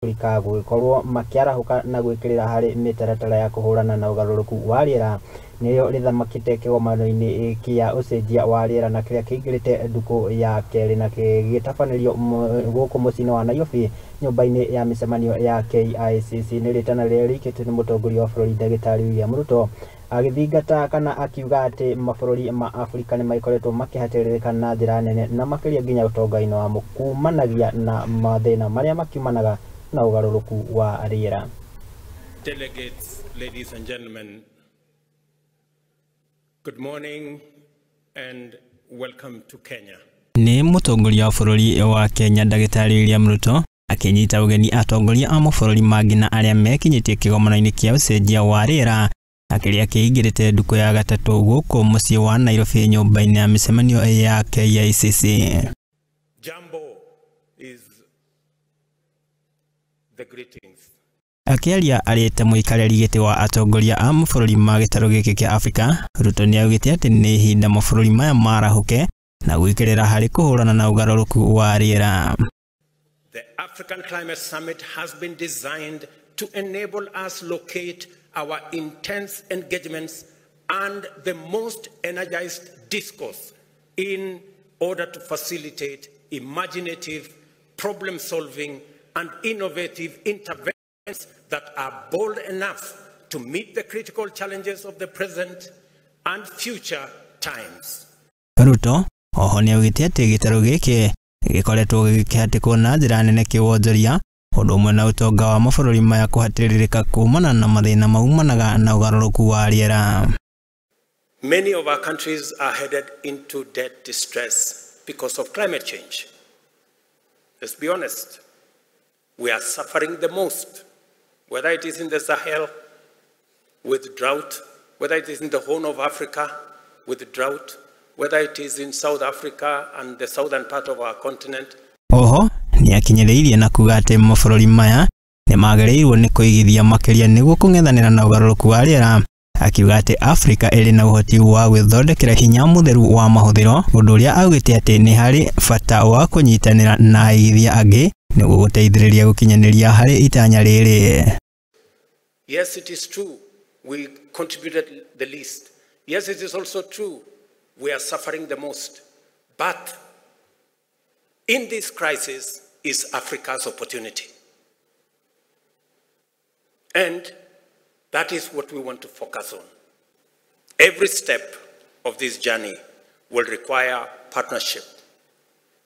Afrika gũgĩkorwo makĩarahũka na gwĩkĩrĩra harĩ mĩtaratara ya kũhũrana na ũgarũrũku wa rĩera nĩrĩo rĩthamakĩte kĩgomano-inĩ kĩa ũcenjia wa rĩera na kĩrĩa kĩingĩrĩte ndukũ ya kerĩ na gĩgĩtabanĩrio gũkũ mũciĩ-inĩ wa Nairobi nyũmba-inĩ ya mĩcemanio ya KICC. Nĩ rĩtana rĩrĩa rĩikĩtio nĩ mũtongoria wa bũrũri Ndagĩtarĩ William Ruto agĩthingata kana akiuga atĩ mabũrũri ma Afrika nĩ magĩkoretwo makĩhatĩrĩrĩka na njĩra nene na makĩria nginya ũtonga-inĩ wamo kumanagia na mathĩna marĩa makiumanaga na ũgarũrũku wa rĩera. Delegates, ladies and gentlemen, good morning and welcome to Kenya. Nĩ mũtongoria wa bũrũri wa Kenya Ndagĩtarĩ William Ruto akĩnyita ũgeni atongoria a mabũrũri mangĩ na arĩa mekinyĩtie kĩgomano-inĩ kĩa ũcenjia wa rĩera na kĩrĩa kĩingĩrĩte ndukũ ya gatatũ gũkũ mũciĩ wa Nairobi nyũmba-inĩ ya mĩcemanio ya KICC. Jambo is the greetings. Akĩaria arĩte mũikarĩri gĩtĩ wa atongoria a mabũrũri ma gĩtarũ gĩkĩ kĩa Afrika, Ruto nĩaugĩte atĩ nĩ ihinda mabũrũri maya marahũke na gwĩkĩrĩra harĩ kũhũrana na ũgarũrũku wa rĩera. The African Climate Summit has been designed to enable us locate our intense engagements and the most energized discourse in order to facilitate imaginative, problem-solving, and innovative interventions that are bold enough to meet the critical challenges of the present and future times. Ruto oho nĩaugĩte atĩ gĩtarũ gĩkĩ gĩkoretwo gĩkĩhatĩkwo na njĩra nene kĩwonjoria ũndũ ũmwe na ũtonga wa mabũrũri maya kũhatĩrĩrĩka kumana na mathĩna maumanaga na ũgarũrũku wa rĩera. Many of our countries are headed into debt distress because of climate change. Let's be honest. We are suffering the most, whether it is in the Sahel with drought, whether it is in the Horn of Africa with drought, whether it is in South Africa and the southern part of our continent. Oho nĩakinyĩrĩirie na kuga atĩ mabũrũri maya nĩmagĩrĩirwo nĩ kũigithia makĩria nĩguo kũng'ethanĩra na ũgarũrũku wa rĩera, akiuga atĩ Afrika ĩrĩ na ũhoti wa gwĩthondekera hinya mũtheru wa mahũthĩro, ũndũ ũrĩa augĩte atĩ nĩ harĩ bata wa kũnyitanĩra na aigithia angĩ nĩguo gũteithĩrĩria gũkinyanĩria harĩ itanya rĩrĩ. Yes, it is true we contributed the least. Yes, it is also true we are suffering the most. But in this crisis is Africa's opportunity. And that is what we want to focus on. Every step of this journey will require partnership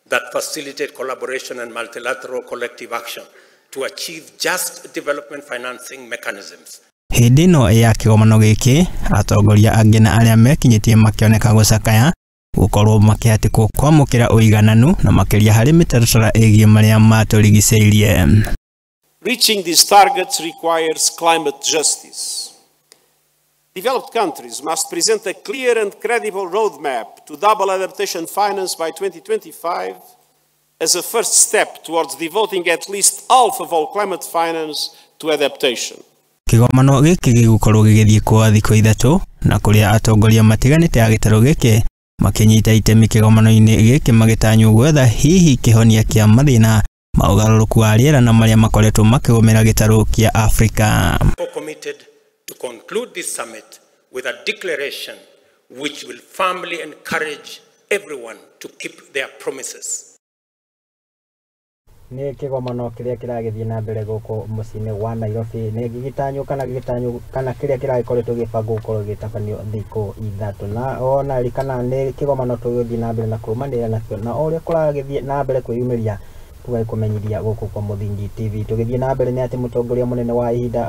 that facilitate collaboration and multilateral collective action to achieve just development financing mechanisms. Hĩndĩ ĩno ya kĩgomano gĩkĩ, atongoria angĩ na arĩa mekinyĩtie makĩoneka gũcakaya gũkorwo makĩhatĩkwo kwamũkĩra ũigananu na makĩria harĩ mĩtaratara ĩgiĩ marĩa matũrigicĩirie. Reaching these targets requires climate justice. Developed countries must present a clear and credible roadmap to double adaptation finance by 2025 as a first step towards devoting at least half of all climate finance to adaptation. Kĩgomano gĩkĩ gĩgũkorwo gĩgĩthiĩ kwa thikũ ithatũ na kũrĩa atongoria matiganĩte a gĩtarũ gĩkĩ makĩnyita itemi kĩgomano-inĩ gĩkĩ magĩtanywo gwetha hihi kĩhonia kĩa mathĩna ma ũgarũrũku wa rĩera na marĩa makoretwo makĩgũmĩra gĩtarũ kĩa Afrika. Committed to conclude this summit with a declaration which will firmly encourage everyone to keep their promises. Nĩ kĩgomano kĩrĩa kĩragĩthiĩ na mbere gũkũ mũciĩ-inĩ wa Nairobi nĩ gĩgĩtanywo kana gĩgĩtanywo kana kĩrĩa kĩragĩkoretwo gĩbangwo gũkorwo gĩgĩtabanio thikũ ithatũ na ona ririkana nĩ kĩgomano tũgũthiĩ na mbere na kũrũmanĩrĩra nakĩo na o ũrĩa kũragĩthiĩ na mbere kwĩyumĩria tũgagĩkũmenyithia gũkũ kwa Mũthingi TV. Tũgĩthiĩ na mbere nĩ atĩ mũtongoria mũnene wa ihinda